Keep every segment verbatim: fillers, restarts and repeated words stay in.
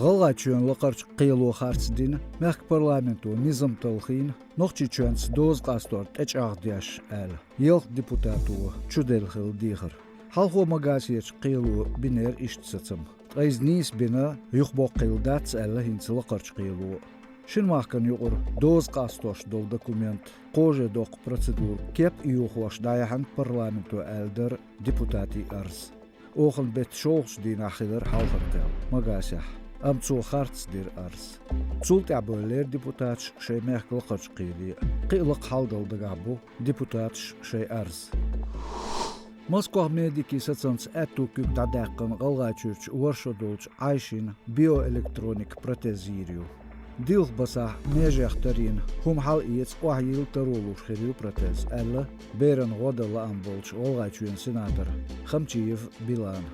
ГӀалгӀайчоьнан лакхарча кхело харцдина, мехка парламенто низам талхийна, Нохчийчоьнца доза къастор тӀечӀагӀдеш аьлла, ялх депутато чуделла хилла дехар. Хьалхо Магасерча кхело бинера иштта сацам. Ткъа иза нийса бина юхабоккхийла дац аьлла хӀинца лакхарча кхело. Шин махкана юкъара доза къастош долу документ, кхожа доккху процедура кеп а йохош дӀаяьхьна парламенто аьлла дара депутатийн арз. Оханан беттан шолгӀачу дийнахь хилира хьалхара кхел Магасехь, амма цо харц дира арз. Цул тӀаьхьа бевллера депутаташ шайн мехка лакхарчу кхеле. Кхин а лакха хьал дала дагахь бу депутаташ шайн арз. Москвахь медикийн сацамца аьтту куьг дӀадаьккхина ГӀалгӀайчуьрчу ворхӀ шо долчу Ӏайшина биоэлектроника протез йийр ю. Дилха басахь межех тарийна хӀума хьалаэца охьайилла таро луш хир ю протез, аьлла беран гӀо дан лаам болчу ГӀалгӀайчоьнан сенатора Хамчиев Билана.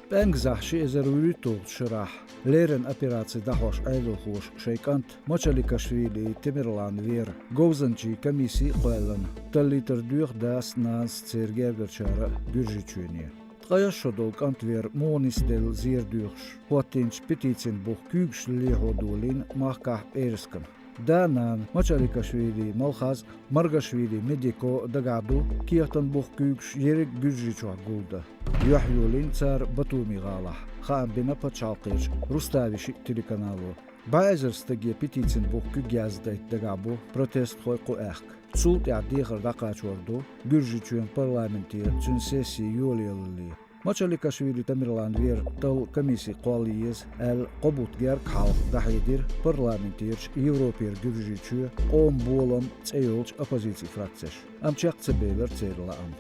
ПӀаьнгазахь ши эзар вуьрхӀитталгӀачу шарахь леррина операци дӀахьош Ӏедалхоша шайн кӀант Мачаликашвили Темирлан вер говзанчийн комисси а кхоьллина, таллийтар доьху дас, нанас, церан гергарчара а Гуьржийчоьне. Ткъе исс шо долу кӀант вер муха нисделла зер доьхуш, хӀоттийначу петицин бух куьйгаш лехьо долийна махкахь пӀераскана. Да-нана Мачаликашвили Малхаз а, Маргашвили Медико а дагахь ду кехатан бух куьйгаш ерриг Гуьржийчохь гулдан. Юьхь йолийна цара Батуми-гӀалахь, хаам бина пачхьалкхерчу Рустави шиъ телеканало. БӀе эзар стаге петицин бух куьг яздайта дагахь бу протестхой кху аьхка. Цул тӀаьхьа дехар дӀакхачор ду Гуьржийчоьнан парламентера цуьнан сесси йолаялале. Мачаликашвили Тамерлан вер талла комисси кхолла еза аьлла, кхо бутт гергга хьалха дӀахьедира парламентерчу Европера Гуьржийчоь «Къоман болам» цӀе йолчу оппозицин фракцеша. Амма чекх ца белира церан лаам.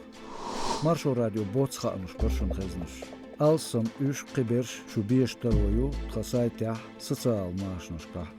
Маршо радион боцу хаамаш бара шуна хезнарш. Алссам уьш, кхиберш шу безаш таро ю тхан сайтехь, социалан машанашкахь.